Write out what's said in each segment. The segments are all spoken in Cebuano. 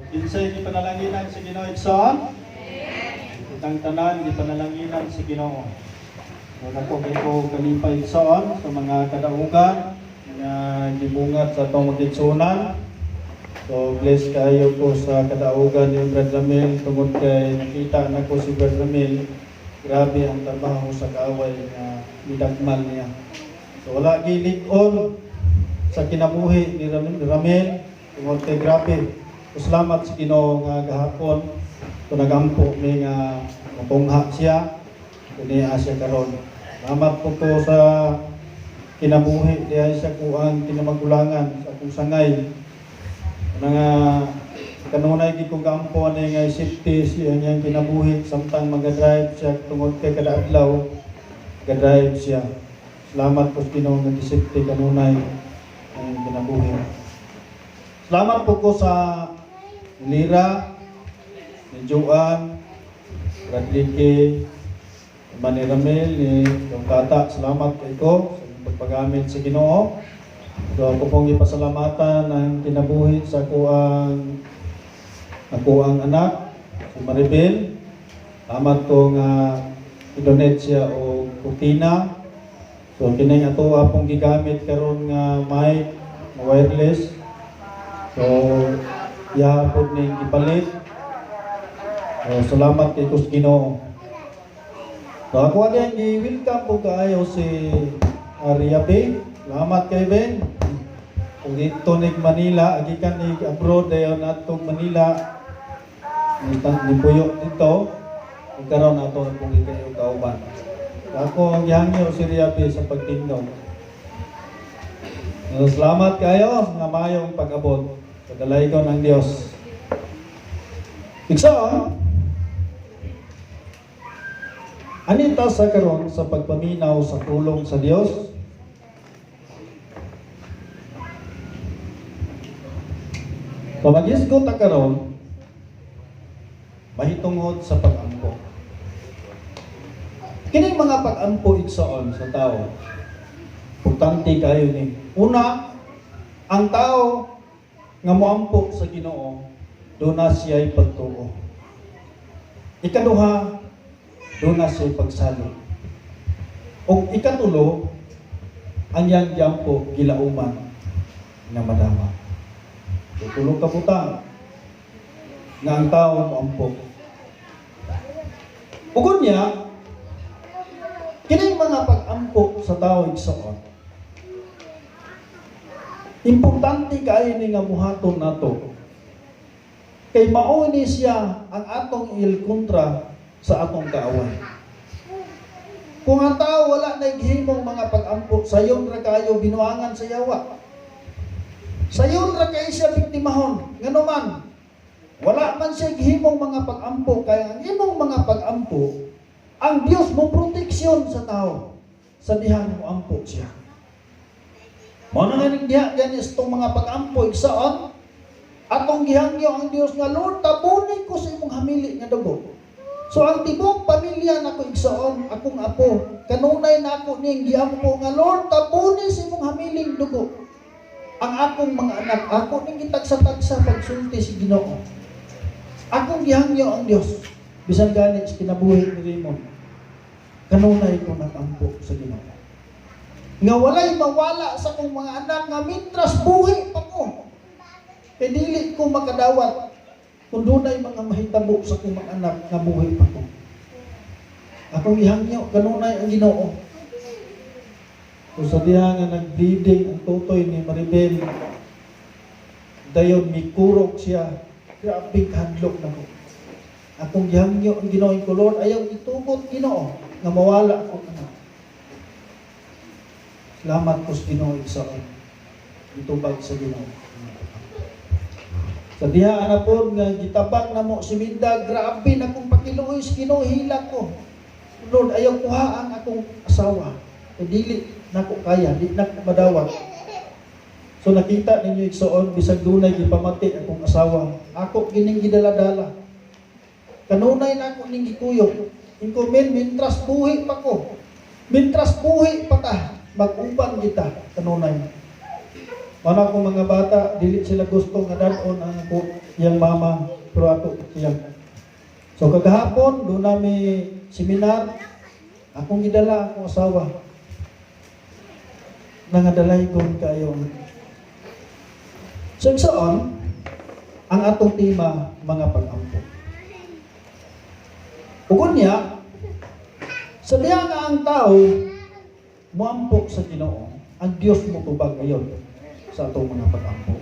Kinsay gipanalanginan sa Ginoo, igsoon? Kitang tanan gipanalanginan sa Ginoo. So dako kay ko kalipay, igsoon, sa mga kadaugan nga gibungat sa atong magigsuonan. So bless kayo ko sa kadaugan ni Brad Ramil tungod kay nakita na ko si Brad Ramil, grabe ang trabaho sa kaaway nga midagmal niya. So wala gilig-on sa kinabuhi ni Ramil tungod kay grabe. So, salamat sa Ginoo nga gahapon to nagampo mi nga mutungha siya kuni siya karon. Salamat po ko sa kinabuhi diha sa kuang kinamagulangan sa akong sangay. Nga kanunay gid kong gaampo ani nga safety siya niyang kinabuhi samtang maga-drive siya tungod kay kada adlaw ga-drive siya. Salamat po sa Ginoo nga gi-safety kanunay ang kinabuhi. Salamat po ko sa Lira, ni Joan, Radlike, Manny Ramil, ni Dong Tata. Salamat kay ko sa inyong pagpagamit sa Ginoo. So ako pong ipasalamatan ang kinabuhi sa akuang anak, si Maribel. Salamat ko nga i-donate siya og kurtina. So kining ato pong gigamit karon nga mic, nga wireless. So iya pod ning gipalit. So salamat kay kus Ginoo. So ako din gi-welcome po kaayo si Aria B. Salamat kay Ben. Kung dito nig Manila, gikan nig abroad dayon atong Manila ni ni puyo dito. Ug karon ato na pong ikayo kauban. Ako ang gihangyo si Ria B sa pagtingog. So, salamat kayo nga mayong pag-abot. Padalaygon ang Dios. Igsoon, anita sa karon sa pagpaminaw sa pulong sa Dios? So magisgo ta karon mahitungod sa pag-ampo. Kining mga pag-ampo, igsoon, sa tao, importante kayo ni. Una, ang tao nga moampo sa Ginoo, duna siya'y pagtuo. Ikaduha, duna siya'y pagsali. O ikatulo, ang iyang giampo gilauman nga madama. So, tulo ka butang nga ang tao moampo. Ugon niya, kining mga pag-ampo sa tao, igsoon, importante kaayo ni nga buhaton nato. Kay mao ni siya ang atong ilkontra sa atong kaaway. Kung ang tao wala na himong mga pag-ampo, sayon ra kayo binuangan sa yawa. Sayon ra kay siya biktimahon. Ngano man, wala man siya gihimong mga pag-ampo, kaya ang imong mga pag-ampo, ang Dios mo proteksyon sa tao sa dihang mo ampo siya. Mao na nga ning diha gani itong mga pag-ampo, igsoon, atong gihangyo ang Dios nga, "Lord, tabuni ko sa imong hamili nga dugo." So ang tibuok pamilya nako, igsoon, akong apo, kanunay nako ning giampo nga, "Lord, tabuni sa imong hamiling dugo." Ang akong mga anak, ako ning gitagsa-tagsa pagsulti si Ginoo. Akong gihangyo ang Dios bisan gani sa kinabuhi ni Raymond. Kanunay ko nagampo sa Ginoo nga walay mawala sa akong mga anak nga mintras buhi pa ko. Kay dili ko makadawat kung dunay mga mahitabo sa akong mga anak nga buhi pa ko. Akong gihangyo kanunay ang Ginoo. So sa diha nga nag-bleeding ang tutoy ni Maribel, dayon mikurog siya, grabe kahadlok nako. Akong gihangyo ang Ginoo ko, "Lord, ayaw itugot, Ginoo, nga mawala akong anak." Salamat ko sa Ginoo, igsoon. Itubag sa Ginoo. Sa diha ana pod nga gitabang namo si Minda, grabe na kong pakiluoy sa Ginoo, hilak ko. "Lord, ayaw kuha ang akong asawa. E dili nako kaya, di na ko madawat." So nakita ninyo, igsoon, bisag dunay gipamati akong asawa, ako gining gidala-dala. Kanunay na ako ning gikuyog. Inko men, mintras buhi pa ko. Mintras buhi pa ta, mag-uban kita kanunay. Mana akong mga bata, dili sila gusto nga dad-on ang ako Iyang mama, pero ako iyang. So kagahapon, doon nami seminar, akong gidala akong asawa. Nangadalay kayo. So igsoon, ang atong tema, mga pag-ampo. Ug unya, sa diha nga ang tao muampo sa Ginoo, ang Dios motubag ayon sa atong mga pag-ampo.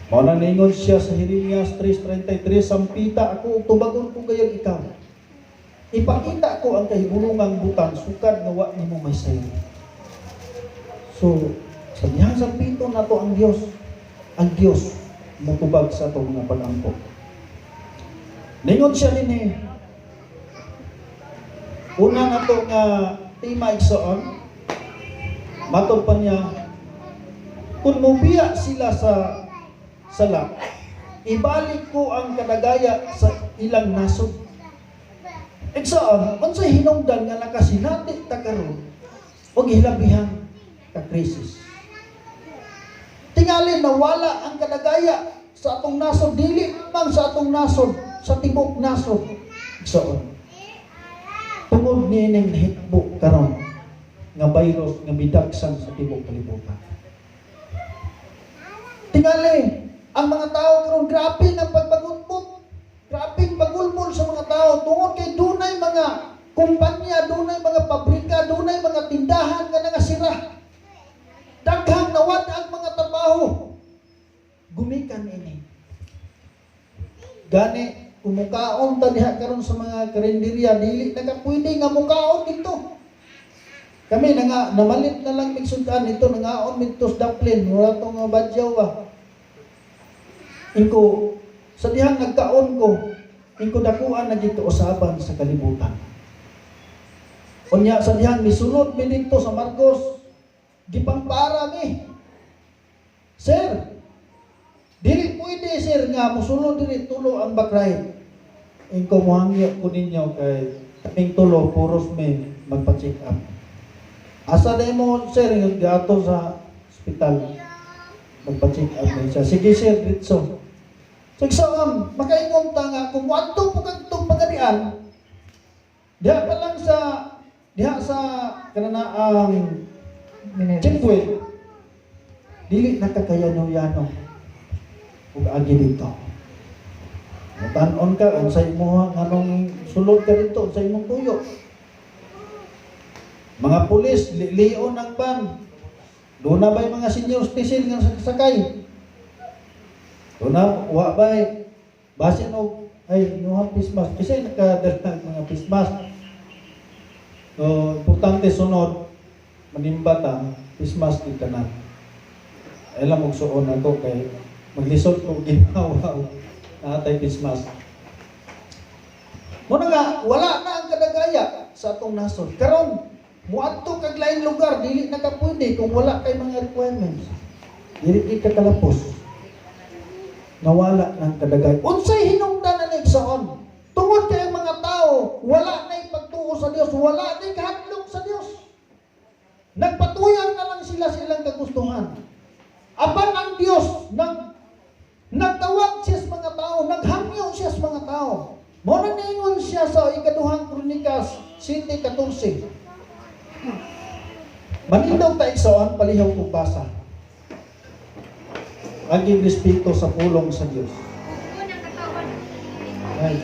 Mao na ningon siya sa Jeremias 3:33, "Sampita ako ug tubagon ko gayud ikaw. Ipakita ko ang kahibulungang butang sukad nga wa nimo mahisayod." So, sa dihang sampiton nato ang Dios, ang Dios motubag sa atong mga pag-ampo. Ningon siya dinhi. Una nato nga tema, igsoon, matod pa niya, kung mubiya sila sa sala, ibalik ko ang kadagaya sa ilang nasod. Igsoon, unsay hinungdan nga nakasinati ta karon og hilabihan ka krisis? Tingali nawala ang kadagaya sa atong nasod, dili man sa atong nasod, sa tibok nasod. Igsoon, tungod niining nahitabo karon nga virus nga midagsan sa tibok kalibutan. Tingali, ang mga tao karon grabe ng pagbagutbot. Grabe ang pagulmol sa mga tao tungod kay dunay mga kumpanya, dunay mga pabrika, dunay mga tindahan nga nangasira. Daghang nawad ang mga trabaho. Gumikan ini. Gani, kung mukaon ta diha karon sa mga karinderya, dili na ka pwede nga mukaon dito. Kami na nga, namalit na lang mig sudan ito, nangaon midto sa Daplin, wala tong nga badyaw ba. Ingko, sa dihang nagkaon ko, ingko dakuan na dito usaban sa kalibutan. Unya sa dihang misulod mi dito sa Marcos, gipampara mi. "Sir, dili pwede, sir, nga musulod diri, tulo ang back ride." Ingko, "Muhangyo ko ninyo kay kaming tulo puros mi magpa-check up." "Asa na mo, sir?" "Yung gato sa ospital. Magpa-check up na siya." "Sige, sir, ditso." So, igsoon, makaingon ta nga, kung muadto po kag pagadian, diha pa lang sa, diha sa, kananaang checkpoint, dili na kakayano-yano ug agi dito. Tan-on ka, unsay mo, nganong sulod ka dito, unsay imong tuyo. Mga pulis, lion ang ban. Doon na ba'y mga senior citizen nga sakay? Doon na, wa ba'y, basin og, ay, inyong face mask. Kasi nakadala ang mga face mask. So, importante sunod, manimba ta, face mask di tanan. Ay lang magsuon ako kay maglisod ko ginawa natay face mask. Muna nga, wala na ang kadagaya sa atong nasod. Karon, muadto kag laing lugar, dili na ka pwede kung wala kay mga requirements. Dili di ka kalapos. Nawala ng kadagaya. Unsay hinungdan na igsoon? Tungod kay ang mga tao, wala na pagtuo sa Dios, wala na kahadlok sa Dios. Nagpatuyang na lang sila sa ilang kagustuhan. Apan ang Dios nagtawag siya sa mga tao, naghangyo siya sa mga tao. Mao na niingon siya sa Ikaduhang Kronikas 7:14. Manindog ta, igsoon, palihog kong basa. Aging respeto sa pulong sa Dios. Unang katawan. Ay.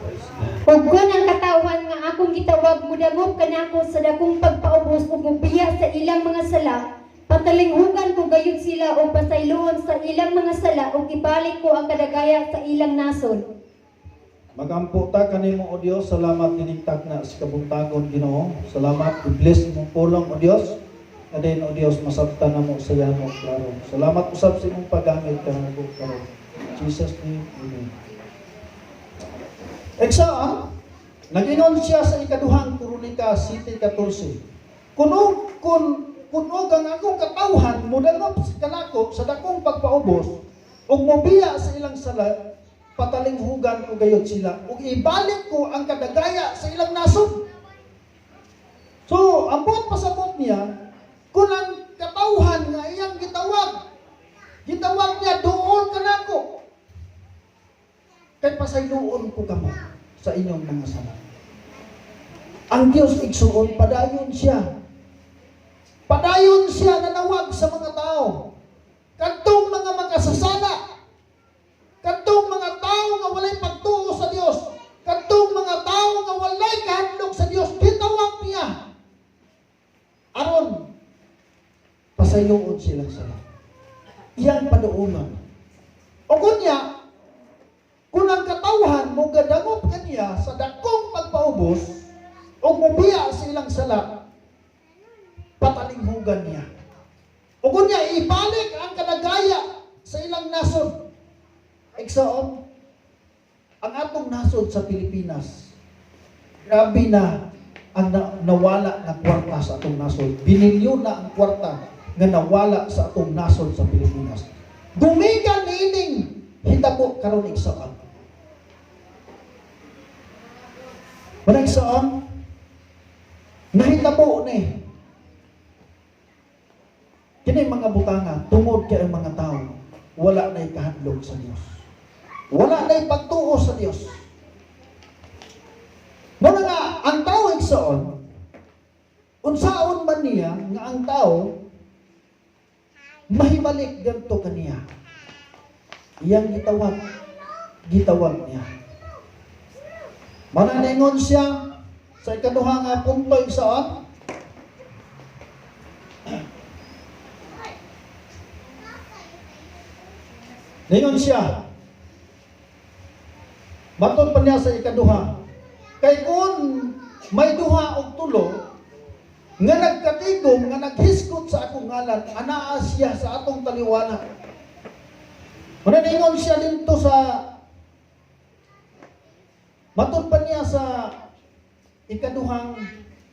Praise God. Ug kon ang katawhan nga akong gitawag mudangop kanako sa dakong pagpaubos ug mubiya sa ilang mga sala, patalinghugan ko gayud sila ug pasayloon sa ilang mga sala ug ibalik ko ang kadagaya sa ilang nasod. Magampo ta kanimo, O Dios, salamat nining takna sa kabuntagon, Ginoo. Salamat, i-bless imong pulong, O Dios. Adin, O Dios, masabtan namo sa yano klaro. Salamat usab sa imong paggamit kanako karon. Jesus' name, amen. Igsoon, nag-ingon siya sa Ikaduhang Kronika 7:14. Kuno kun kuno ang akong katawhan mudangop kanako sa dakong pagpaubos ug mobiya sa ilang sala, patalinghugan ko gayud sila ug ibalik ko ang kadagaya sa ilang nasod. So, ang buot pasabot niya, kung ang katawhan nga iyang gitawag. Gitawag niya, "Duol kanako. Kay pasayloon ko kamo sa inyong mga sala." Ang Diyos, igsuon, padayon siya. Padayon siya nanawag sa mga tao. Kadtong mga makasasala. Kadtong mga tao nga walay pagtuo sa Dios. Kadtong mga tao nga walay kahadlok sa Dios, gitawag niya. Aron pasayloon silang sala. Iyang paduulan. O kunya, kung ang katawhan mo gadangop kaniya sa dakong pagpaubos o mubiya sa ilang sala, patalinghugan niya. O kunya, ibalik ang kadagaya sa ilang nasod. Igsoon, ang atong nasod sa Pilipinas, grabe na ang nawala na kwarta sa atong nasod. Binilyon na ang kwarta nga nawala sa atong nasod sa Pilipinas. Gumikan niining hitabo karon, igsoon. Wala, igsoon, nahitabo ni kini mga butanga tungod kay ang mga tao wala na kahadlok sa Dios. Wala na pagtuo sa Dios. Muna nga, ang tao, igsoon, unsaon man niya nga ang tao mahibalik ganto kaniya? Iyang gitawag, gitawag niya. Mana ningon siya sa ikaduha nga punto, igsoon. Ningon siya, matod pa niya sa ikaduha, kay kung may duha og tulo nga nagkatigom, nga naghisgot sa akong ngalan, anaa siya sa atong taliwala. Muna ningon siya dito sa matod pa niya sa ikaduhang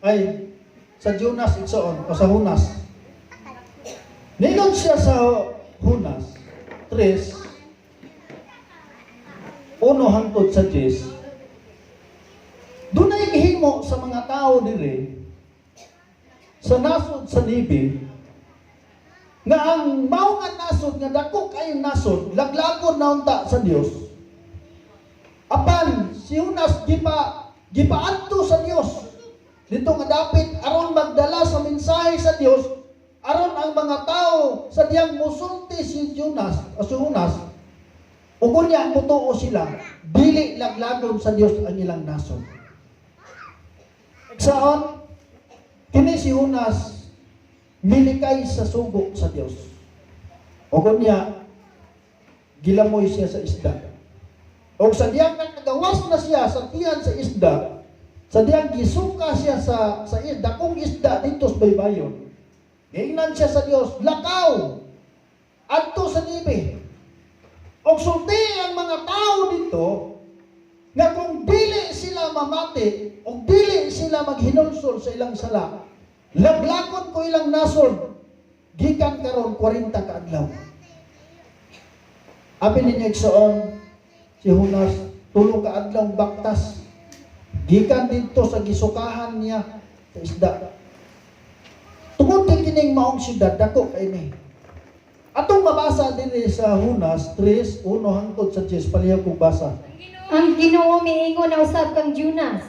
ay sa Jonas, igsoon, o sa Hunas. Ningon siya sa Hunas 3:1 hangtod sa 10, dunay gihimo sa mga tao dire sa nasod sa Nineve nga ang mao nga nasod nga dako kayong nasod, laglagon na unta sa Dios. Apan si Jonas gipaadto sa Dios dito nga dapit aron magdala sa mensahe sa Dios, aron ang mga tao sa diyang musulti si Jonas o si Jonas ug unya mutuo sila, dili laglagon sa Dios ang ilang nasod. Igsoon, kini si Jonas milikay sa sugo sa Dios. O unya gilamoy siya sa isda. O sa diyang nagawas na siya sa tiyan sa isda, sa diyang gisuka siya sa isda, kung isda dito sa baybayon, giingnan siya sa Dios, "Lakaw adto sa Nineve. Og sulti ang mga tao dito nga kung dili sila mamati o dili sila maghinulsol sa ilang sala, laglagon ko ilang nasod gikan karon 40 ka adlaw." Abi ninyo, igsoon, si Jonas 3 ka adlaw baktas gikan dito sa gisukahan niya sa isda. Tungod kay kining maong syudad dako kay ni. Atong mabasa dinhi sa Hunas 3:1 hangtod sa 10, palihog kog basa. Ang Ginoo miingon na usab kang Jonas.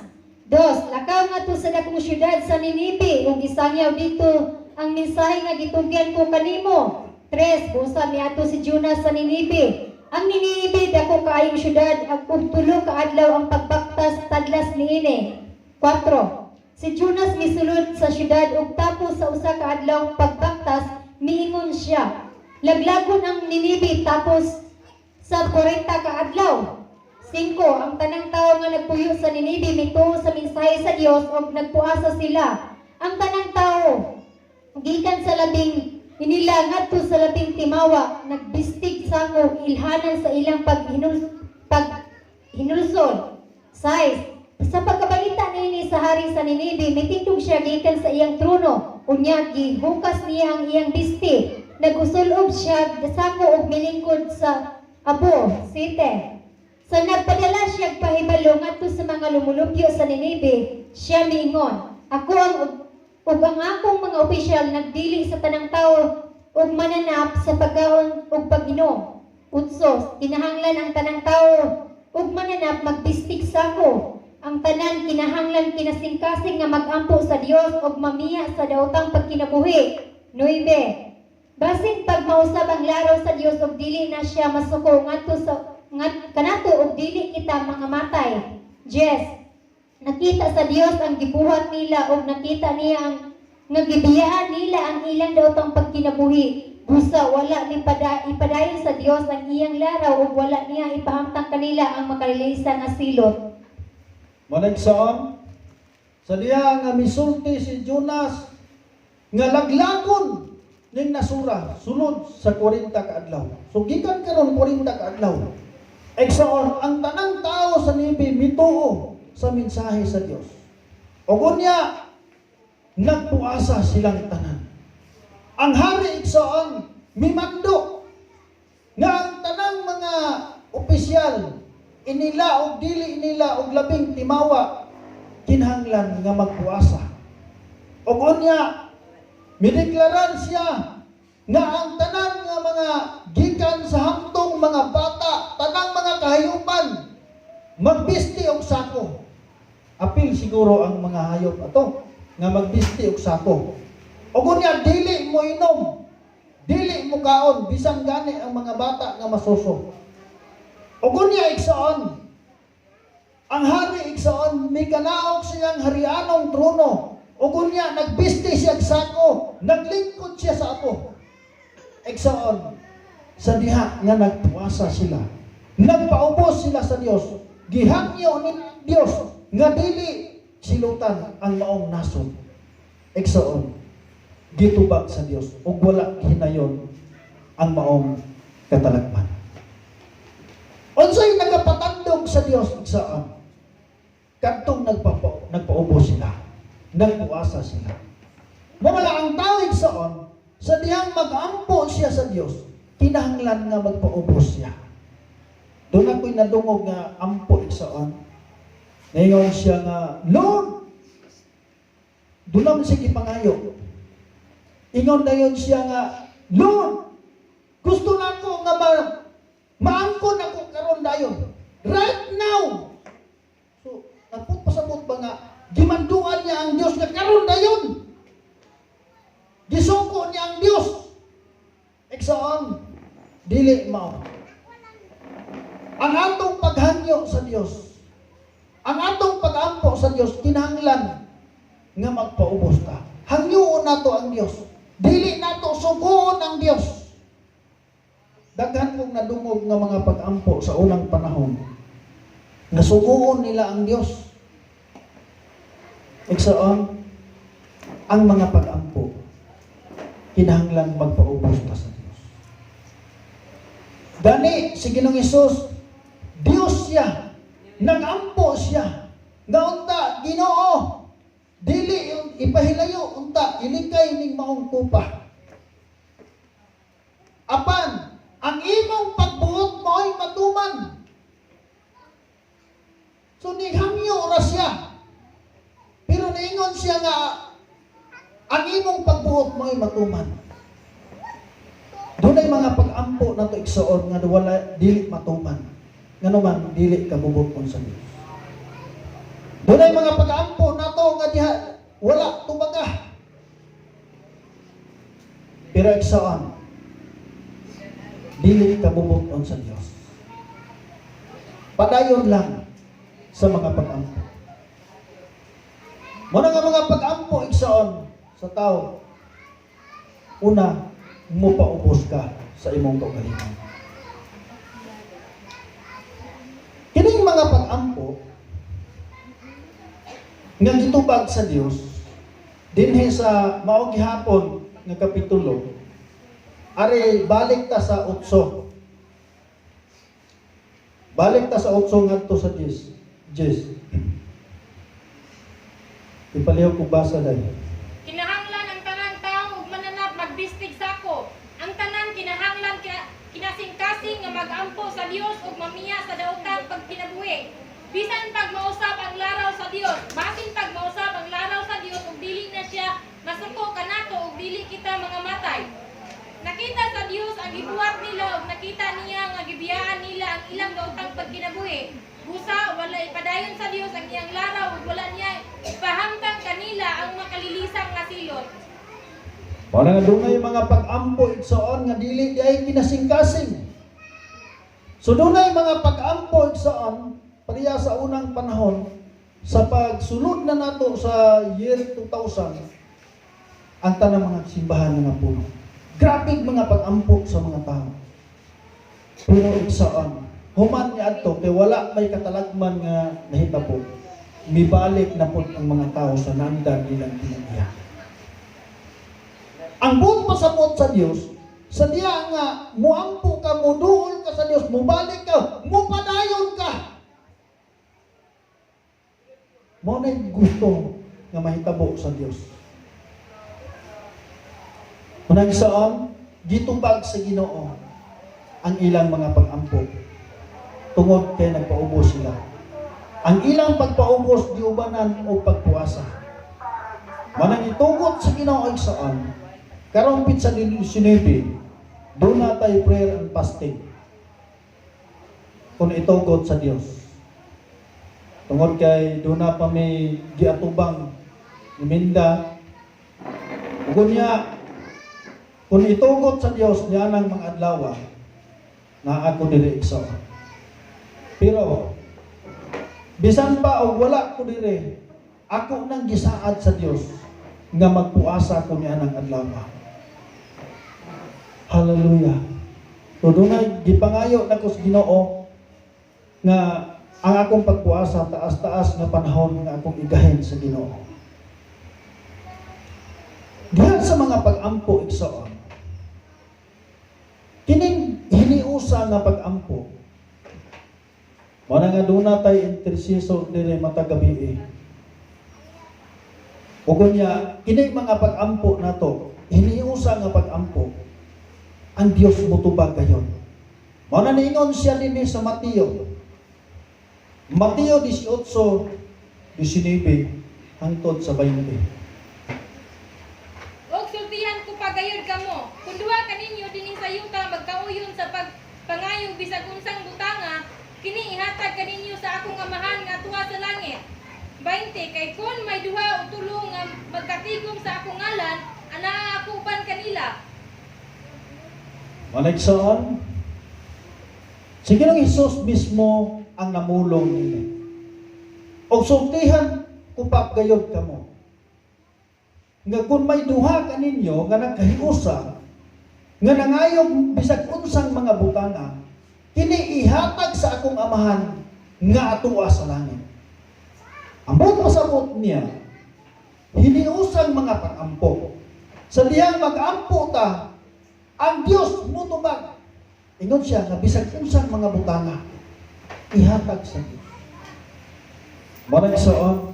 Dos, lakaw ngadto sa dakong syudad sa Ninibe ug isangyaw dito ang mensahe nga gitugyan ko kanimo. Tres, busa miadto si Jonas sa Ninibe. Ang Ninibe dako kaayong syudad ug 3 ka adlaw ang pagbaktas tadlas niini. Kwatro, si Jonas misulod sa syudad ug tapos sa 1 ka adlaw pagbaktas miingon siya, "Laglagon ang Ninibe tapos sa 40 ka adlaw." Singko, ang tanang tao nga nagpuyo sa Ninibe mituo sa mensahe sa Dios ug nagpuasa sila. Ang tanang tao gikan sa labing inila ngadto sa labing timawa nagbistig sako ilhanan sa ilang paghinulsol. Sais, sa pagkabalita niini sa hari sa Ninibe, mitindog siya gikan sa iyang trono. Unya gihukas niya ang iyang bisti. Nagusulob siya sako ug milingkod sa abo. Siyete, sa nagpadala siya pahibalo ngadto sa mga lumulupyo sa Ninibe, siya miingon, "Ako ang Ug ang akong mga opisyal nagdili sa tanang tawo ug mananap sa pagkaon ug pag-inom. Utso, kinahanglan ang tanang tawo ug mananap magbistig sako. Ang tanan kinahanglan kinasingkasing nga magampo sa Dios ug mamiya sa daotang pagkinabuhi. Nuibe. Basin pag mausab ang laraw sa Dios ug dili na siya masuko ngadto sa ngat kanato ug dili kita mga matay. Yes. Nakita sa Dios ang gibuhat nila ug nakita niya ang nga gibiyaan nila ang ilang daotang pagkinabuhi. Busa wala ni ipadayon sa Dios ang iyang laraw ug wala niya ipahamtang kanila ang makalilaysa nga silot. Managsaon, sa diha nga misulti si Jonas nga laglagon ning nasura sulod sa 40 ka adlaw. So gikan karon 40 ka adlaw. Igsoon, ang tanang tao sa Nineve mituo sa mensahe sa Dios. Ug unya nagpuasa silang tanan. Ang hari, igsoon, mimando nga ang tanang mga opisyal, inila og dili inila og labing timawa, kinahanglan nga magpuasa. Ug unya mideklarar siya nga ang tanan nga mga gikan sa hamtong mga bata, tanang mga kahayupan, magbisti og sako. Apil siguro ang mga hayop ato nga magbisti og sako. Ug unya dili mo inom, dili mo kaon, bisan gani ang mga bata nga masuso. Ug unya, igsoon, ang hari, igsoon, mikanaog siyang harianong trono. Ug unya nagbisti siya og sako, naglingkod siya sa apo. Igsoon, sa diha nga nagpuasa sila, nagpaubos sila sa Dios, gihangyo ni Dios nga dili silutan ang maong nasod. Igsoon, gitubag sa Dios ug wala hinayon ang maong katalagman. Unsay nagapatandog sa Dios, igsoon? Kadtong nagpaubos sila, nagpuasa sila. Mawala ang tao, igsoon, sa dihang mag-ampo siya sa Dios, kinahanglan nga magpaubos siya. Doon ako'y nadungog nga ampo, igsoon. Ngayon siya nga, "Lord," doon naman siya gipangayo. Ingon dayon siya nga, "Lord, gusto na ako nga maangkon ako karon dayon. Right now." So, nagpupasabot ba nga, gimanduan niya ang Dios nga karon dayon. Gisuko niya ang Dios. Igsoon, dili mao. Ang atong paghangyo sa Dios, ang atong pagampo sa Dios, kinahanglan nga magpaubos ta. Hangyoon nato ang Dios. Dili nato suguon ang Dios. Daghan kong nadungog nga mga pag-ampo sa unang panahon. Nasuguon nila ang Dios. Igsoon, ang mga pag-ampo, kinahanglan magpaubos ta sa Dios. Gani, si Ginoong Hesus, Dios siya. Nagampo siya. Nga unta, "Ginoo, dili yung ipahilayo, unta, ilikay ning maong kupa. Apan, ang imong pagbuot mo'y matuman." So nihangyo ra siya. Pero niingon siya nga ang imong pagbuot mo'y matuman. Dunay mga pag-ampo nato, igsoon, nga wala dili matuman. Ngano man dili kabubut-on sa Dios. Dunay mga pag-ampo nato nga diha wala tubaga. Pero igsoon, dili kabubut-on sa Dios. Padayon lang sa mga pag-ampo. Muna nga mga pag-ampo, igsoon, sa tao, una, mupaubos ka sa imong kaugalingon. Kining mga pag-ampo nga gitubag sa Dios dinhi sa mao gihapon nga kapitulo, ari balik ta sa 8. Balik ta sa 8 ngadto sa 10. 10. Ipaliw ko basa dahil. Kinahanglan ang tanang tawo ug mananap magbistig sako. Ang tanan kinahanglan kinasingkasing nga magampo sa Dios ug mamiya sa daotang pagkinabuhi. Bisan pag mausap ang laraw sa Dios, basin pag mausap ang laraw sa Dios ug dili na siya masuko kanato ug dili kita mga matay. Nakita sa Dios ang gibuhat nila ug nakita niya nga gibiyaan nila ang ilang daotang pagkinabuhi. Busa wala ipadayon sa Dios ang iyang laraw ug wala niya ipahamtang kanila ang makalilisang nga silot. Mao nga dunay mga pag-ampo, igsoon, nga dili diay kinasingkasing. So dunay mga pag-ampo, igsoon, pareha sa unang panahon sa pagsulod na nato sa year 2000, ang tanang mga simbahan nga puno. Grabe mga pag-ampo sa mga tao. Pero igsoon, human niya adto kay wala may katalagman nga nahitabo. Mibalik na pud ang mga tao sa nandan nilang kinaiya. Ang buot pasabot sa Dios, sa diya nga muampo ka, muduol ka sa Dios, mubalik ka, mupadayon ka. Mao na gusto nga mahitabo sa Dios. Unang saan, gitubag sa Ginoo ang ilang mga pag-ampo tungod kay nagpaubos sila. Ang ilang pagpaubos giubanan og pagpuasa. Manang itugot sa Ginoo, igsoon, karong pitsa 19, duna tay prayer and fasting. Kung itugot sa Dios. Tungod kay duna pa may giatubang iminda. Ug niya, kung itugot sa Dios niya nang mga adlaw na ako diri, igsoon. Pero bisan pa og wala ko diri, ako nang gisaad sa Dios nga magpuasa ko niya ng adlaw. Hallelujah. So dunay gipangayo nako sa Ginoo nga ang akong pagpuasa taas-taas nga panahon nga akong igahin sa Ginoo. Diha sa mga pag-ampo, igsoon, kining hiniusa nga pag-ampo, mao na nga duna tay intercessor diri matag gabi. Ug unya, kini mga pag-ampo nato, hiniusa nga pag-ampo, ang Dios motubag gayon. Mao na niingon siya dinhi sa Mateo. Mateo 18:19 hangtod sa 20. Og sultihan ko pa gayud kamo, kung duha kaninyo dinhi sa yuta magkauyon sa pagpangayong bisag unsang butanga, kini ihatag kaninyo sa akong Amahan nga tuwa sa langit. 20 Kay kun may duha o tulo nga magkatigom sa akong ngalan, anaa ako uban kanila. Manigsoon, si Ginoong Hesus mismo ang namulong nila. Og sultihan ko pa gayod kamo, nga kung may duha kaninyo nga nagkahiusa, nga nangayog bisag unsang mga butanga, kini ihatag sa akong Amahan nga atua sa langit. Ang buot pasabot niya, hiniusang mga pag-ampo. Sa diyang mag-ampo ta, ang Dios mutubag. Ingon siya nga bisag unsang mga butanga, ihatag sa Dios. Mao igsoon,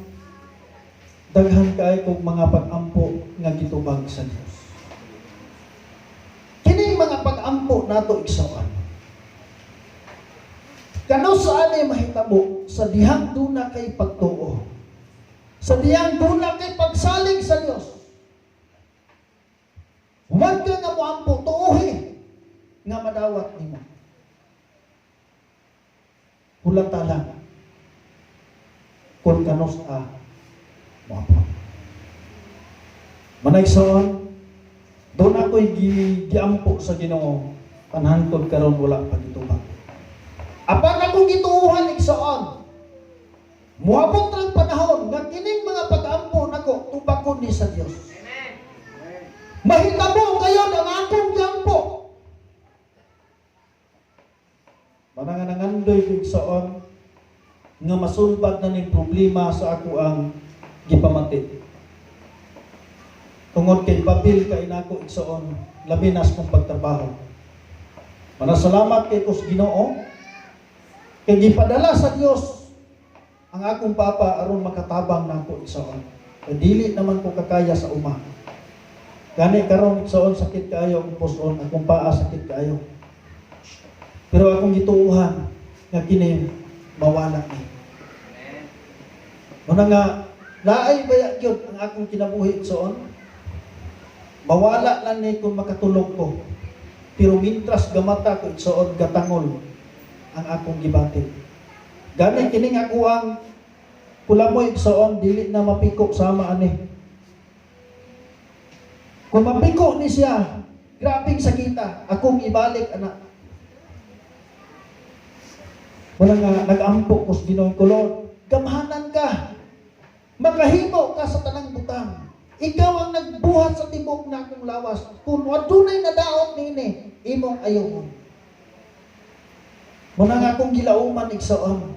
daghan kay kog mga pag-ampo nga gitubag sa Dios. Kini mga pag-ampo nato, igsoon, kanus saan mahitabo sa dihang duna kay pagtuo, sa dihang duna kay pagsalig sa Dios. Huwag ka nga moampo, tuohi nga madawat nimo. Hulata lang kung kanus a moampo. Manigsoon, duna ako'y giampo sa Ginoo, panhangtod karon wala pa gitubag. Apan akong gituuhan, igsoon, muabot ang panahon nga kining mga pag-ampo nako tubakon ni sa Dios. Mahitabo gayon ang akong giampo. Mananga nangandoy ko, igsoon, nga masulbad na ning problema sa ako ang gipamati. Tungod kay babil kay nako, igsoon, labi nas kong pagtrabaho. Manasalamat kay ko sa Ginoo kay gipadala sa Dios ang akong papa aron makatabang nako, igsoon. Kay dili naman ko kakaya sa uma. Gani karon, igsoon, sakit kaayo akong puson, akong paa sakit kaayo. Pero akong gituuhan nga kini mawala ni. Muna nga, laay baya gyud ang akong kinabuhi, igsoon? Mawala lang ni kung makatulog ko. Pero mintras gamata ko, igsoon, gatangol ang akong gibati. Gani kining ako ang kulamoy, igsoon, dili na mapiko sama ani. Kung mapiko ni siya, grabing sakita, akong ibalik ana. Wala nga nag-ampo ko sa Ginoo ko, "Lord, gamhanan ka. Makahimo ka sa tanang butang. Ikaw ang nagbuhat sa tibok na akong lawas. Kung adunay nadaot niini, imong ayuhon." Muna nga akong gilauman, igsoon,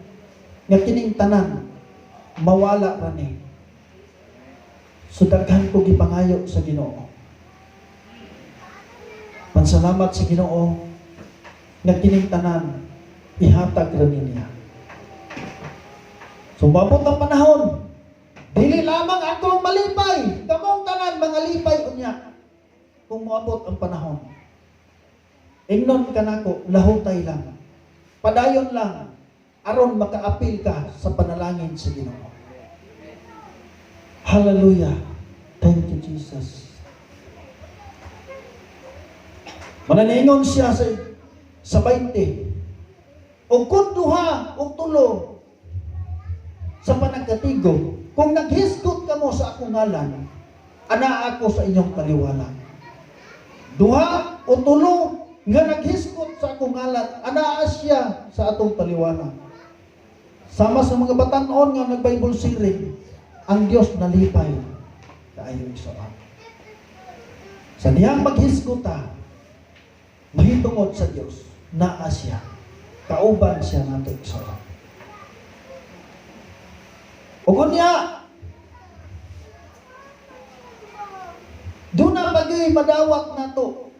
nga kining tanan, mawala ra ni. So daghan ko gipangayo sa Ginoo. Pansalamat sa Ginoo nga kining tanan ihatag ra niya. So moabot ang panahon, dili lamang ako ang malipay, kamong tanan mga lipay unya. Kung moabot ang panahon, ingnon kanako, "Lahutay lang. Padayon lang aron makaapil ka sa panalangin sa Ginoo." Hallelujah. Thank you, Jesus. Mananiingon siya sa 20. O kung duha o tulo sa panagkatigo, kung naghisgot kamo sa akong ngalan, anaa ako sa inyong taliwala. Duha o tulo nga naghisgot sa akong ngalan, anaa siya sa atong taliwala. Sama sa mga batanon nga nag-Bible sharing, ang Dios nalipay kaayo, igsoon. Sa dihang maghisgota, mahitungod sa Dios, naa siya. Kauban siya nato, igsoon. Ug unya, duna pa madawat nato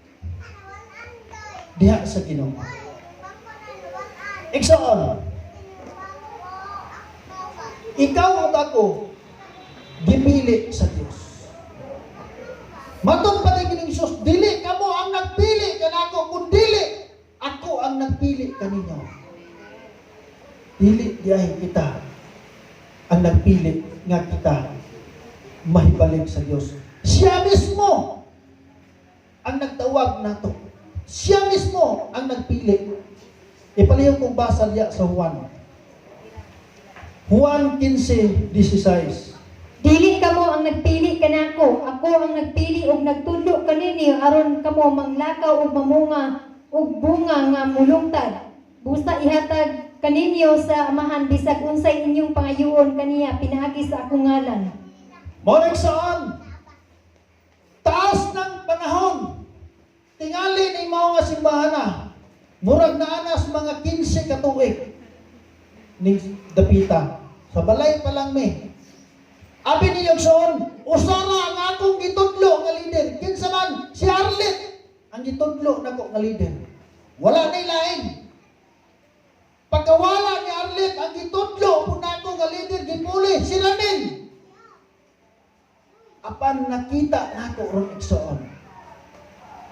diha sa Ginoo. Igsoon, ikaw ug ako gipili sa Dios. Matod pa ni Jesus, "Dili kamo ang nagpili kanako, kundili ako ang nagpili kaninyo." Dili diay kita ang nagpili nga kita mahibalik sa Dios. Siya mismo ang nagtawag nato. Siya mismo ang nagpili. Ipalihok kong basa diya sa Juan. Juan 15:16. Dili kamo ang nagpili kanako, ako ang nagpili ug nagtudlo kaninyo aron kamo manglakaw ug mamunga og bunga nga mulungtad. Busa ihatag kaninyo sa Amahan bisag unsay inyong pangayoon kaniya pinaagi sa akong ngalan. Mao saan? Taas ng panahon. Tingali ni mao nga simbahan na. Murag na anas mga 15 ka tuig ning dapita. Sa balay pa lang mi. Abi ni igsoon, usara ang akong gitudlo nga leader. Kinsa man? Si Arlet ang gitudlo nako nga leader. Wala nay lain. Pagkawala ni Arlet, ang gitudlo po nako nga leader gipuli si Ranin. Apan nakita nako ron, igsoon.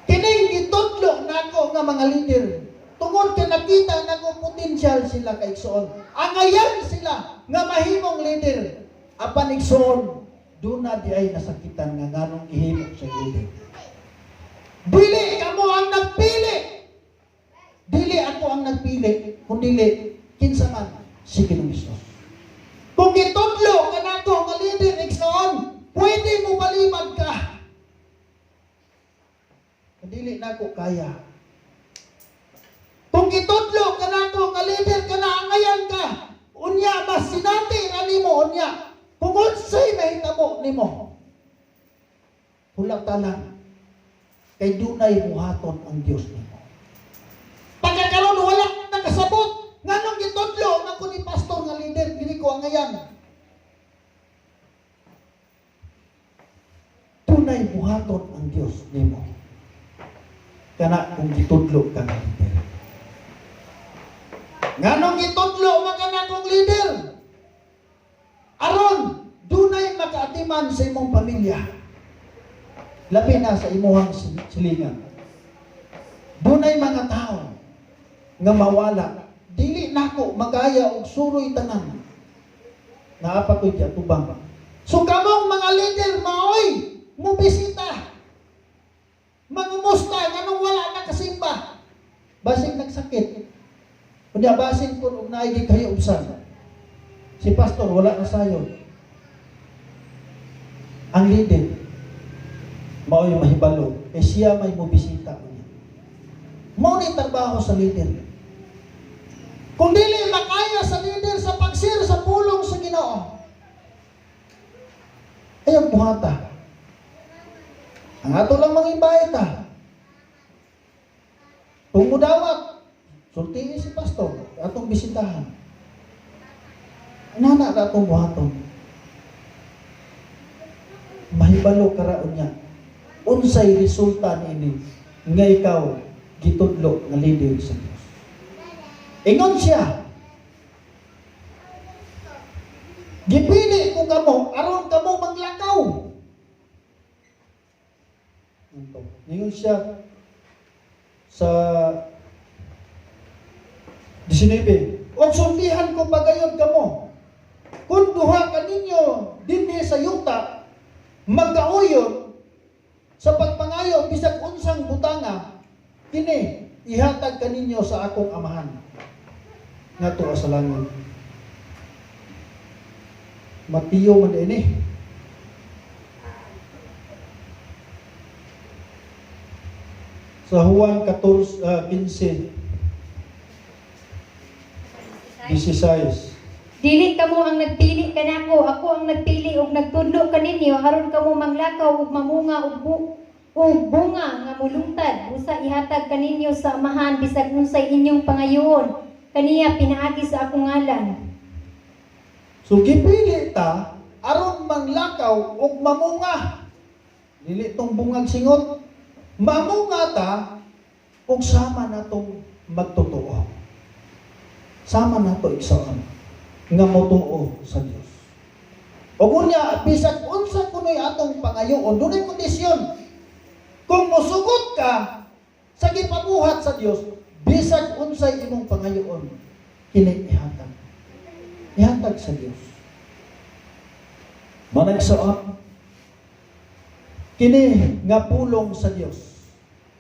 Kining gitudlo nako nga mga leader. Tungod kay nakita nako potensyal sila ka, igsoon. Angayan sila nga mahimong leader. Apan, igsoon, duna di ay nasakitan nga nganong gihimo sa leader. Dili kamo ang nagpili. Dili ako ang nagpili, kundili kinsa man? Si Ginoong Hesus. Kung gitudlo ka nako nga leader, igsoon, pwede mo balimad ka. Dili nako kaya. Kung gitudlo ka nako nga leader ka na, angayan ka. Unya mas sinati ra nimo unya. Kung unsay mahitabo nimo, hulata lang kay dunay buhaton ang Dios nimo. Pagkakaroon wala nakasabot, nganong gitudlo man ko ni pastor nga leader, dili ko angayan? Dunay buhaton ang Dios nimo. Kana kung gitudlo ka nga leader. Nganong gitudlo man ka nakong leader? Aron dunay makaatiman sa imong pamilya. Labi na sa imuhang silingan. Dunay mga tao nga mawala. Dili nako magaya og suroy tanan. Naa pa ko'y giatubang. So kamong mga leader, maoy mubisita. Mangumusta nganong wala na kasimba. Basig nagsakit. Unya basin kun og naay gikahiubsan. Si pastor wala na sayo. Ang leader mao'y mahibalo kay siya may mobisita unya. Mao ni trabaho sa leader. Kung dili makaya sa leader sa pag-share sa pulong sa Ginoo, ayaw buhata. Ang ato lang mga ta. Kung mudawat, sultiin si pastor, atong bisitahan. Nana na atong buhaton. Mahibalo karaon niya. Unsay resulta niini nga ikaw gitudlo nga leader sa Dios. Ingon siya, "Gipili ko kamo aron kamo manglakaw." Anto. Ingon siya sa 19, "Og sultihan ko pagayon kamo. Kung duha kaninyo dinhi sa yuta magkauyon sa pagpangayo bisag unsang butanga, kini ihatag kaninyo sa akong Amahan nga tuwa sa langit." Mateo man ini. Sa Juan 14, 15, 16. Dili kamo ang nagpili kanako, ako ang nagpili ug nagtudlo kaninyo aron kamo manglakaw ug mamunga ug bunga nga mulungtad. Busa ihatag kaninyo sa Amahan bisag unsay inyong pangayoon kaniya pinaagi sa akong ngalan. So gipili ta aron manglakaw ug mamunga. Dili tong bungag singot. Mamunga ta ug sama natong magtotoo. Sama nato igsoon nga motuo sa Dios. Ug unya bisag unsa kuno'y atong pangayoon, dunay kondisyon. Kung mosugot ka sa gipabuhat sa Dios, bisag unsay imong pangayoon, kini ihatag. Ihatag sa Dios. Managsaon, kini nga pulong sa Dios,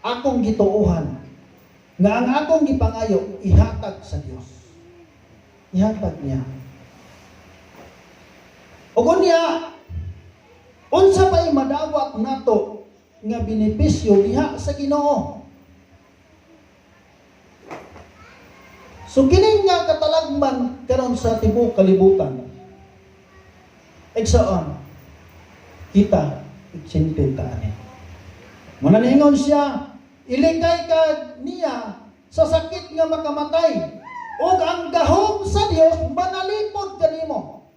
akong gituohan, nga ang akong gipangayo, ihatag sa Dios. Ihatag niya. Ug unya, unsa pa'y madawat nato nga benepisyo diha sa Ginoo? So kini nga katalagman karon sa tibuok kalibutan, igsoon, kita iksinte ta ani. Muna niingon siya, ilikay ka niya sa sakit nga makamatay, ug ang gahom sa Dios manalipod kanimo.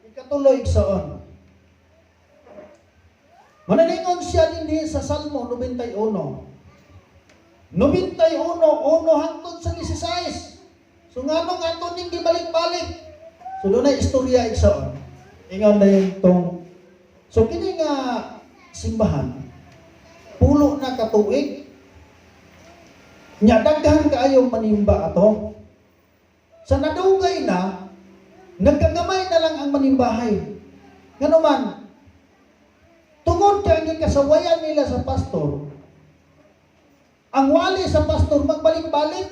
Ikatuloy, igsoon. Manalingon siya dinhi sa Salmo 91. 91, 1 hangtod sa 16. So nganong ato ning gibalik-balik? So dunay istorya, igsoon. Ingon na yung tong. So kini nga simbahan, pulo na katuig. Nya daghan kaayo manimba ato. Sa nadugay na, nagkagamay na lang ang manimbahay. Ngano man, tungod kay ang gikasawayan nila sa pastor, ang wali sa pastor magbalik-balik.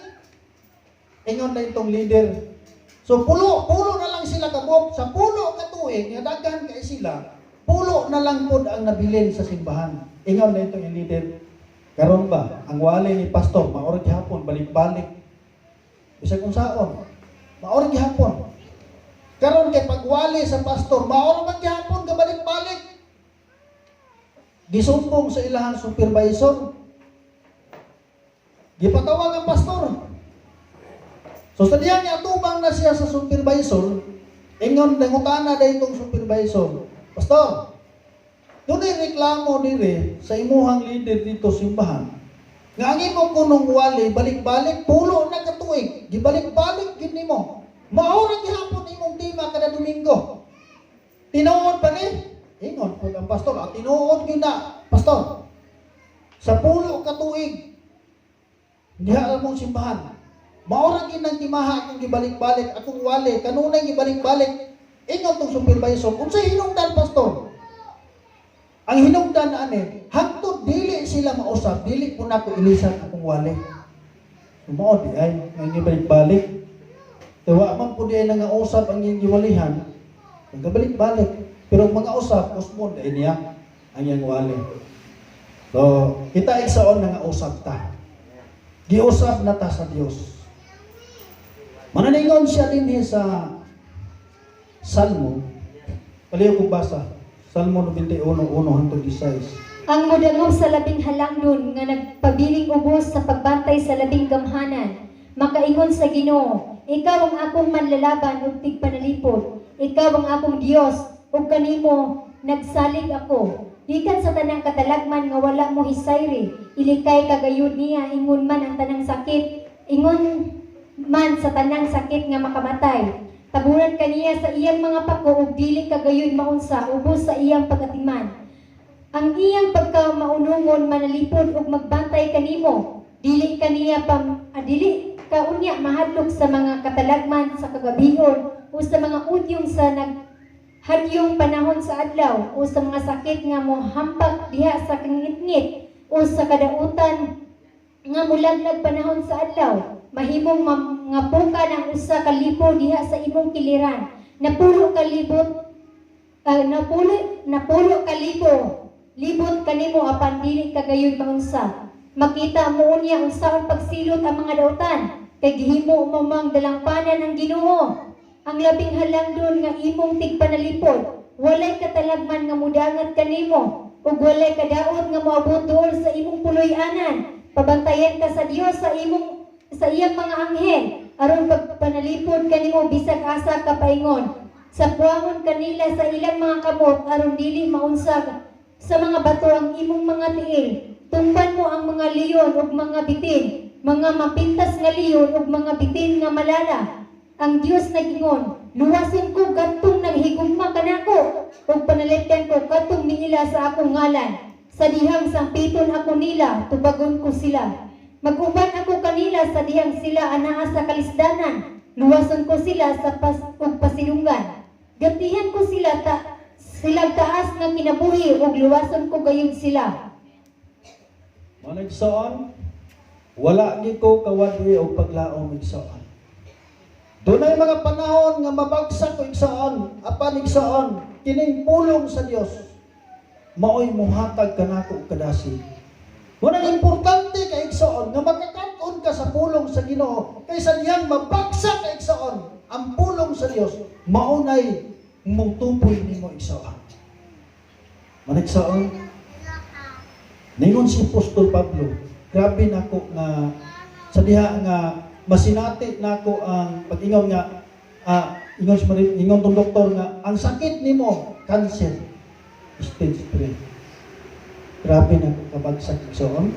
Ingon na itong leader. So pulo na lang sila kabuok. Sa pulo ka tuig, nga daghan kay sila, pulo na lang pod ang nabilin sa simbahan. Ingon na itong leader. Karon ba, ang wali ni pastor, maor gihapon, balik-balik. Bisag unsaon, maor gihapon. Karon kay pagwali sa pastor, maor man gihapon kabalik-balik. Gisumbong sa ilahang supervisor. Gipatawag ang pastor. So sa diyang niatubang na siya sa supervisor, ingon nangutana daytong supervisor, "Pastor, dunay reklamo dire sa imuhang leader dito simbahan. Nga ang imo kunong wali balik-balik pulo na katuig, gibalik-balik gid nimo. Mao ra gihapon imong tema kada Domingo. Tinuod pa ni?" Ingon pud ang pastor, "Ah, tinuod gyud na, pastor. Sa pulo ka tuig diha among simbahan. Mao ra gyud nang timaha akong gibalik-balik, akong wali kanunay gibalik-balik. Ingon tong supervisor, "Unsay hinungdan, pastor?" Ang hinungdan ani, hangtod dili sila mausab, dili po nako ilisan akong wali. Mao di ay nga balik-balik. Kay wa man po di ay nangausab ang iyang giwalihan, nagabalik-balik. Pero ang mga usab, usmon di niya ang iyang wali. So, kita, igsaon, nga usab ta. Giusab na ta sa Dios. Mananingon siya dinhi sa Salmo. Paliw kong basa. Salmo 91:1 hangtod 16. Ang mudangop sa Labing Halangdon nga nagpabiling ubos sa pagbantay sa Labing Gamhanan, makaingon sa Ginoo, "Ikaw ang akong manlalaban ug tigpanalipod. Ikaw ang akong Dios ug kanimo nagsalig ako. Gikan sa tanang katalagman nga wala mo hisayri, ilikay ka gayud niya ingon man ang tanang sakit, ingon man sa tanang sakit nga makamatay. Tabunan ka niya sa iyang mga pako ug dili ka gayud maunsa ubos sa iyang pagatiman. Ang iyang pagkamaunungon manalipod ug magbantay kanimo. Dili ka niya pam, ah, dili ka unya mahadlok sa mga katalagman sa kagabihon o sa mga udyong sa naghadyong panahon sa adlaw o sa mga sakit nga mohampak diha sa kangitngit o sa kadautan nga mulaglag panahon sa adlaw. Mahimong mangapukan ang 1,000 diha sa imong kiliran, 10,000 libot kanimo, apan dili ka gayud maunsa. Makita mo unya unsaon pagsilot ang mga dautan, kay gihimo mo mang dalangpanan ang Ginoo, ang Labing Halangdon nga imong tigpanalipod. Walay katalagman nga mudangat kanimo ug walay kadaot nga moabot duol sa imong puloy-anan. Pabantayan ka sa Dios sa iyang mga anghel aron pagpanalipod kanimo bisag asa ka paingon. Sapuangon kanila sa ilang mga kamot aron dili maunsa sa mga bato ang imong mga tiil. Tumban mo ang mga leon ug mga bitin, mga mapintas nga leon ug mga bitin nga malala. Ang Dios nag-ingon, 'Luwason ko kadtong naghigugma kanako ug panalipdan ko kadtong miila sa akong ngalan. Sa dihang sampiton ako nila, tubagon ko sila. Mag-uban ako kanila sa dihang sila anaa sa kalisdanan. Luwason ko sila sa pas ug pasilungan. Gantihan ko sila ta silang taas nga kinabuhi ug luwason ko gayud sila.'" Mga igsoon, wala gyud ko kawad-i og paglaom, igsoon. Dunay mga panahon nga mabagsak ko, igsoon, apan, igsoon, kining pulong sa Dios maoy muhatag kanako og kadasig. Munang importante ka, igsoon, nga makakat-on ka sa pulong sa Ginoo kaysa dihang mabagsak ka, igsoon, ang pulong sa Dios maunay mutupoy nimo, igsoon. Manigsoon, ningon si Apostol Pablo, grabe nako nga sa diha nga masinati nako ang pag-ingon nga ingon si ingon tong doktor nga ang sakit nimo cancer stage 3. Grabe na kabagsak, igsoon.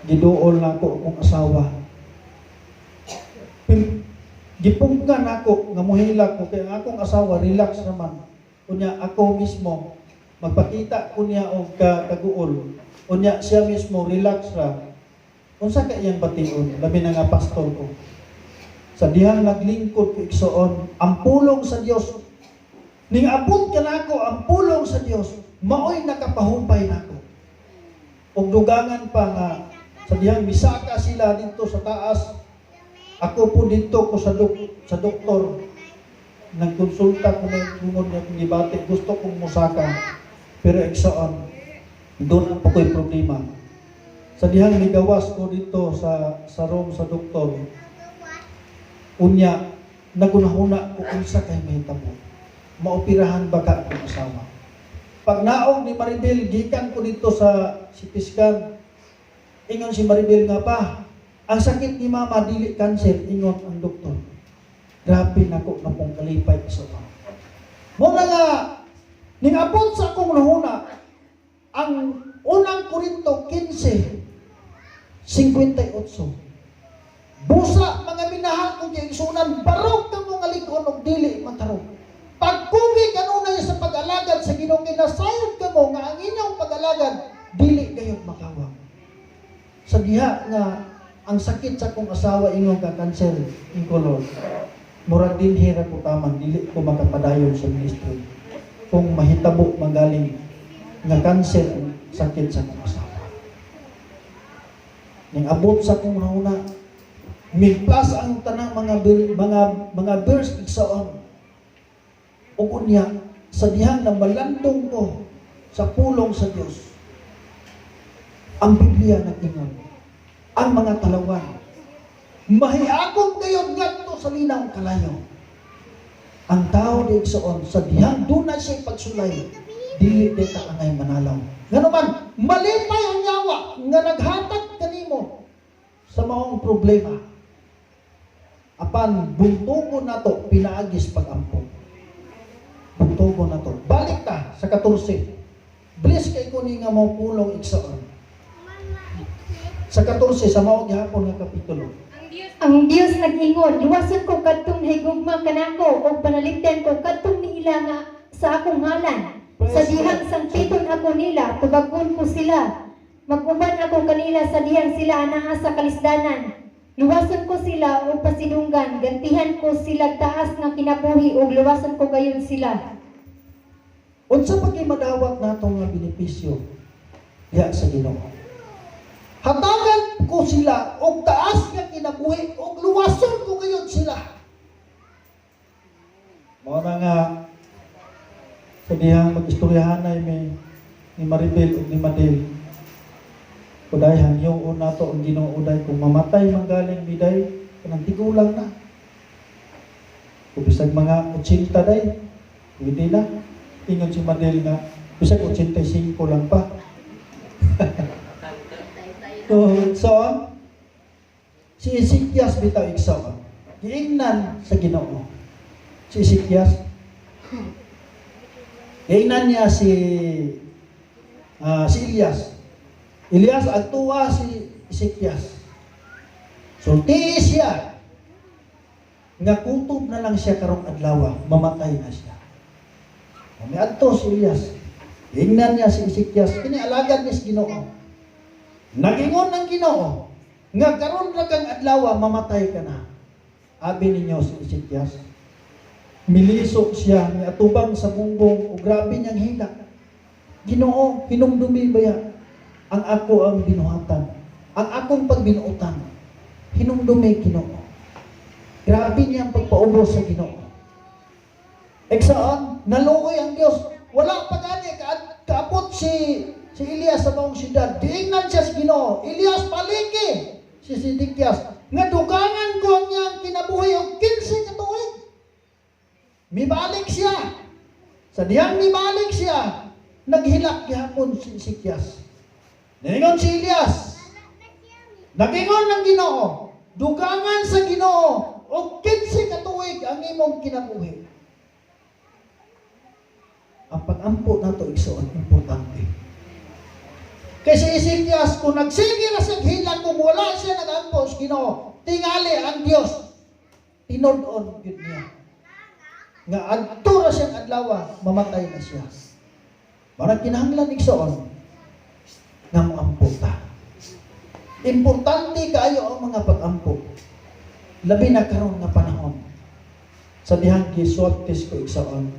Giduol nako akong asawa. Gipunggan nako nga muhilak ko kay ang akong asawa relax naman. Unya ako mismo magpakita ko niya og kaguol. Unya siya mismo relax ra. Unsa ka iyang bation, labi na nga pastor ko? Sa dihang naglingkod ko, igsoon, ang pulong sa Dios ning abot kanako, ang pulong sa Dios maoy nakapahupay nako. Ug dugangan pa nga sa dihang misaka sila dito sa taas, ako po dito ko sa doktor nagkonsulta ko may tungod nga akong gibati, gusto kong musaka. Pero, igsoon, doon ang po ko'y problema. Sa dihang migawas ko dito sa room sa doktor, unya, nagunahuna ko unsa kay mahitabo. Maoperahan ba ka akong asawa? Pag naog ni Maribel, gikan ko dito sa CT scan, ingon si Maribel nga pa, "Ang sakit ni Mama dili cancer, ingon ang doktor." Grabe nako na pong kalipay sa. Mo na nga, ning abot sa akong nahuna, ang Unang Korinto 15:58. "Busa, mga minahal kong kaigsunan, barog kamo nga lig-on og dili matarog. Pagkubi kanunay sa pag-alagad sa Ginoo, kinasayod kamo nga ang inyong pag-alagad dili gayud makawang." Sa diha nga ang sakit sa akong asawa ingon ka cancer in colon. Murag dinhi ra ko taman, dili ko makapadayon sa ministry kung mahitabo magaling nga cancer ang sakit sa akong asawa. Ning abot sa akong una, miplas ang tanang mga verse, igsoon. Ug unya sa dihang na malandong ko sa pulong sa Dios. Ang Biblia nag-ingon, ang mga talawan mahiagom gayod ngadto sa linawng kalayo. Ang tao di, igsoon, sa dihang duna siya pagsulay, dili di ta angay manalaw. Ngano man, malipay ang yawa nga naghatag kanimo sa maong problema. Apan buntugon nato pinaagis pag-ampo. Buntugon nato. Balik ta sa 14. Bless kay ko ni nga mao pulong, igsoon. Sa 14 sa mao gihapon nga kapitulo. Ang Dios Ang Dios nag-ingon, "Luwason ko kadtong nahigugma kanako ug panalipdan ko kadtong niila nga sa akong ngalan. Sa dihang sangpiton ako nila, tubagon ko sila. Mag-uban ako kanila sa dihang sila anaa sa kalisdanan. Luwason ko sila ug pasidunggan, gantihan ko sila taas nga kinabuhi ug luwason ko gayon sila." Unsa pa kay madawat nato nga benepisyo diha sa Ginoo? Hatagan ko sila og taas nga kinabuhi ug luwason ko gayud sila. Mao na nga sa dihang mag-istoryahanay may ni Maribel ug ni Madel. Uday, hangyoon nato ang Ginoo, uday, kung mamatay man galing miday kanang tigulang na. Kung bisag mga 80 day, pwede na. Ingon si Madel nga bisag 85 lang pa. So, si Ezekias bitaw, igsoon. Giingnan sa Ginoo. Si Ezekias, giingnan niya si Elias. "Elias, agtuwa si Ezekias." Sultii siya nga kutob na lang siya karong adlaw, mamatay na siya. Miadto si Elias. Ingnan niya si Ezekias, kini alagad ni Ginoo. Nagingon ng Ginoo nga karon ra kang adlaw, mamatay ka na. Abi ninyo si Ezekias. Miliso siya, miatubang sa bungbong ug grabe niyang hilak. "Ginoo, hinumdumi baya ang ako ang binuhatan, ang akong pagbinuotan. Hinumdumi, Ginoo." Grabe niyang pagpaubos sa Ginoo. Igsoon, naluoy ang Dios. Wala pa gani kaabot si Elias sa maong syudad. Giingnan siya sa Ginoo, "Elias, paliki si Sidikias nga dugangan ko ang iyang kinabuhi og 15 ka tuig." Mibalik siya. Sa dihang mibalik siya, naghilak gihapon si Ezekias. Ningon si Elias, "Nagingon ng Ginoo, dugangan sa Ginoo og 15 ka tuig ang imong kinabuhi." Ang pag-ampo nato, igsoon, importante. Kay si Ezekias, kung nagsige na sa hilak, kung wala siya nag-ampo sa Ginoo, tingali ang Dios, tinud-on gyud niya nga adto ra siyang adlaw, mamatay na siya. Marag kinahanglan, igsoon, nga moampo ta. Importante kaayo ang mga pag-ampo. Labi na karon nga panahon. Sa dihang gi-swab test ko, igsoon,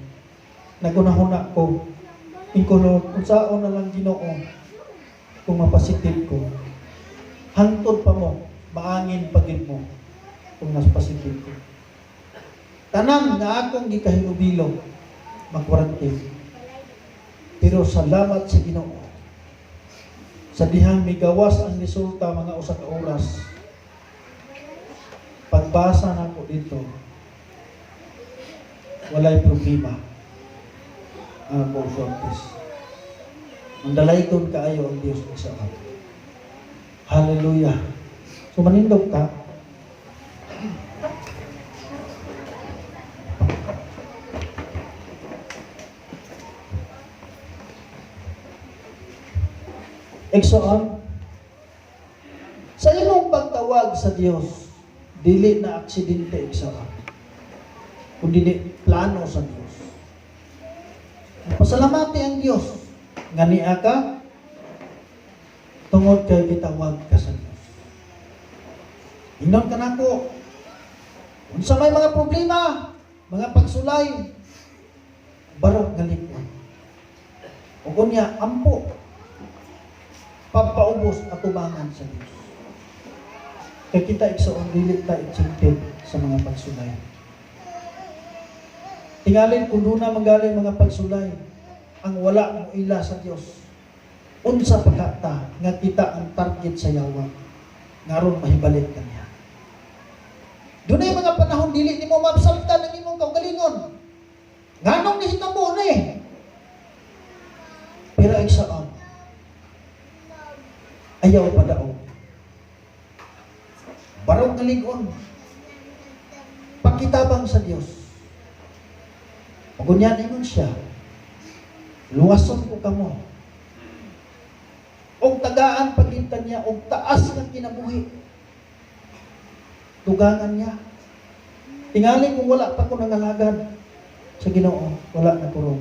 nagunahuna ko, ingon ko, "Lord, unsaon na lang, Ginoo, kung mapositive ko? Hangtod pa mo, maangin pa gid mo kung nas positive ko." Tanan nga akong gikahilubilo, mag-quarantine. Pero salamat sa Ginoo. Sa dihang migawas ang resulta mga 1 ka oras, pagbasa nako dito, walay problema ang akong swab test. Mandalaygon kaayo ang Dios sa ato. Hallelujah. So manindog ta. Igsoon, sa imong pagtawag sa Dios, dili na aksidente, igsoon, kung dili plano sa Dios. Pasalamati ang Dios nga niya ka tungod kay gitawag ka sa Dios. Ingnon ka nako, Unsa may mga problema, mga pagsulay, barog nga lig-on. Ug unya ampo, pagpaubos atubangan sa Dios. Kay kita, igsoon, dili ta exempted sa mga pagsulay. Tingalin kung duna manggaling mga pagsulay, ang wala mo ila sa Dios. Unsa pagkata nga kita ang target sa yawa, ngaron mahibalik kaniya. Dunay mga panahon dili nimo mabsaltan ang imong kaugalingon. Nganong nihitabo ni? Pero igsoon, ayaw padaog. Barog nga lig-on. Pakitabang sa Dios. Ug unya ingon siya, "Luwason ko kamo. Og tagaan pagintan niya og taas ng kinabuhi." Dugangan niya. Tingali kung wala pa ko nangalagad sa Ginoo, wala na ko ron.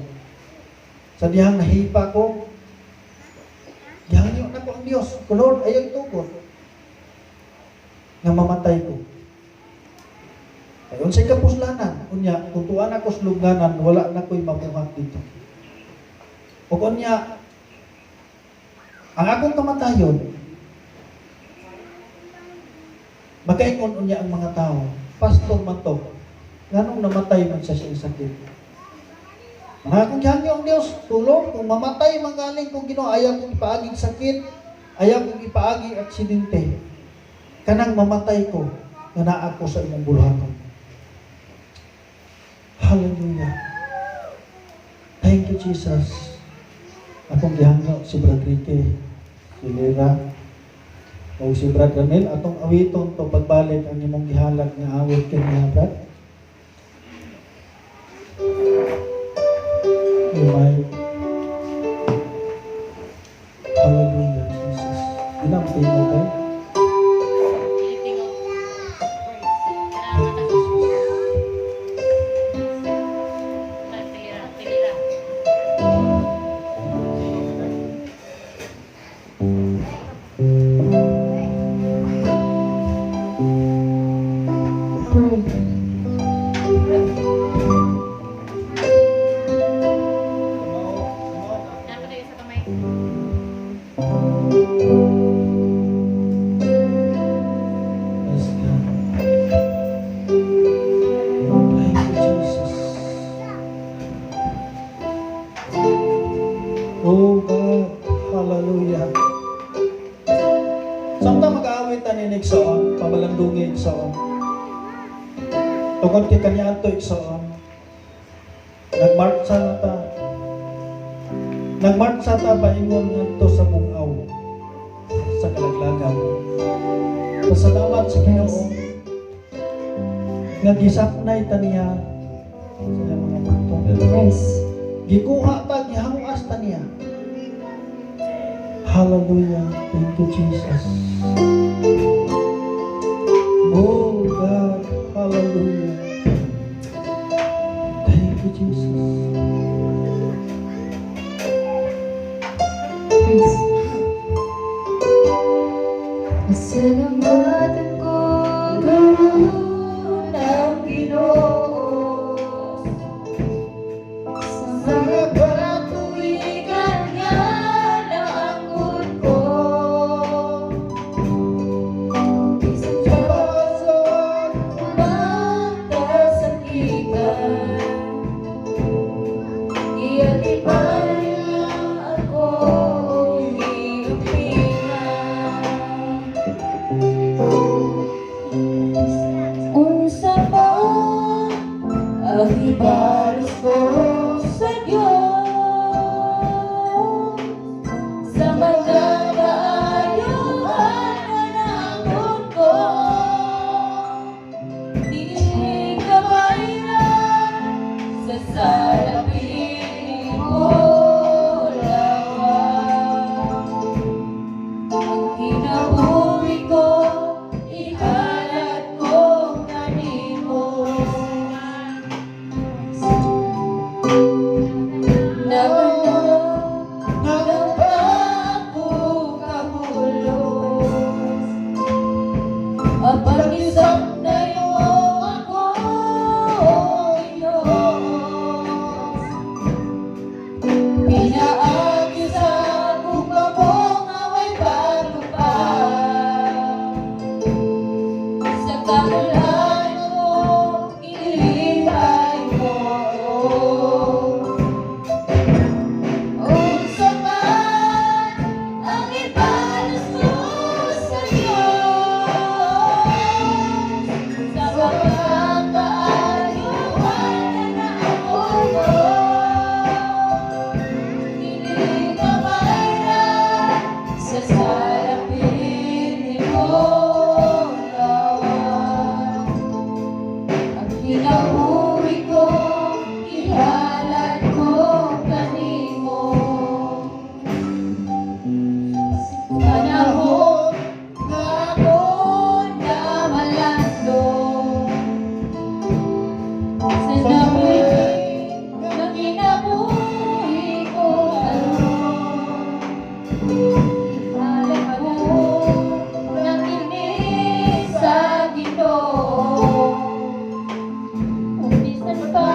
Sa dihang nahipa ko, gihangyo na ko ang Dios. Ko, "Lord, ayaw tugot nga mamatay ko." Kay unsay kapuslanan, unya, kung tuan ako sa lubnganan, wala na ko'y mabuhat dito. Ug unya, ang akong kamatayon, makaingon unya ang mga tao, "Pastor man to, nganong namatay man siya sa iyang sakit?" Mga akong gihangyo ang Dios, tulong, kung mamatay mangaling kung Ginoo, ayaw kong ipaaging sakit, ayaw kong ipaagi aksidente. Kanang mamatay ko, nga naa ko sa imong buluhaton. Hallelujah. Thank you, Jesus. Akong gihangyo si Brad Ricky, si Lira, o si Brad Ramil, atong awiton to pagbalik ang imong gihalag nga awit kaniya, Brad. Amen. Hallelujah, Jesus. Ginamti mo kayo. Tingog. Thank you, Jesus. Tilira, tilira. Pray. Dapat tayo sa kamay. Yes, God. Thank you, Jesus. Oh God, hallelujah. Samtang mag-aawit ta ni igsoon, pamalandungi, igsoon. Tungod kay kaniadto, igsoon, nagmartsa na ta. Nagmartsa ta paingon ngadto sa Bung-aw sa kalaglagan. Pasalamat sa Ginoo nga gisapnay ta niya sa iyang mga punto. Gikuha ta, gihanguas ta niya. Hallelujah. Thank you, Jesus. Oh God, hallelujah. Thank you, Jesus. Praise. Pasalamatan ko karon ang Ginoo sa mga katuwigan nga naangkon ko. Bisan pa kasakitan, giatipan niya ako giupingan. Unsa pa ang ibalos ko sa Diyos sa mga kaayuhan nga naangkon ko? Di kabayran sa salapi ko lawan. Ang kinabuhi ko, ihalad ko kanimo. Naganap na ako kabulos, apan gisapnay mo ako. Pagkamulan ko, ilipay mo ako. Unsa man ang ibalos ko sa Diyos, sa mga kaayuhan na naabot ko, dili kabayran sa salapin nimo lawa. Ang kinabuhi ko, ihalad ko kanimo. Panahon nga ako namalando, sa dami ng kinabuhi ko karon, ihalad ko na kini sa Ginoo. Ug bisan pa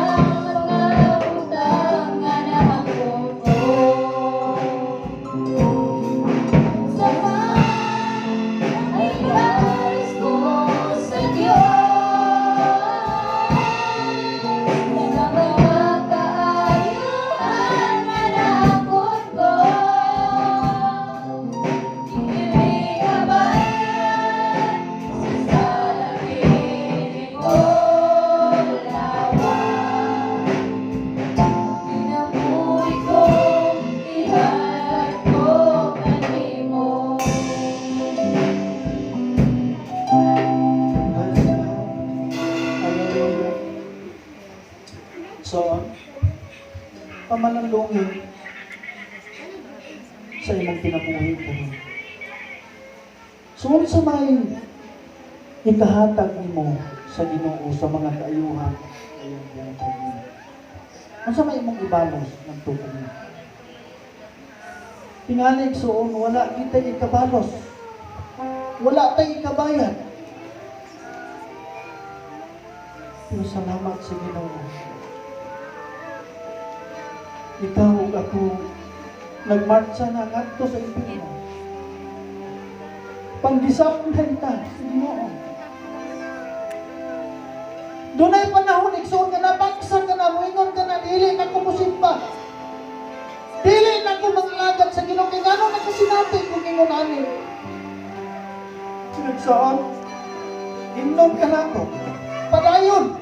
mga butang nga naangkon ko, unsa man ang ibalos ko sa Diyos, sa mga kaayuhan nga naangkon ko, dili kabayran sa salapin ko lawa. Kinabuhi ko, ihalad ko kanimo. Hallelujah. So, pamalandungi sa imong kinabuhi ko. So, unsa may ikahatag nimo sa Ginoo sa mga kaayuhan iyang gihatag nimo? Unsa may imong ibalos ngadto kaniya? Tingali, igsuon, wala kita ikabalos. Wala tay ikabayad. Pero salamat sa Ginoo. Ikaw ug ako nagmartsa na ngadto sa impyerno. Panggisap na kita sa Ginoo. Dunay panahon, igsoon, nga nabagsak ka na, moingon ka na, "Dili na ko musimba. Dili na ko mangalagad sa Ginoo kay ngano nakasinati kung ingon ani." Igsoon, imnon ka nako. Padayon.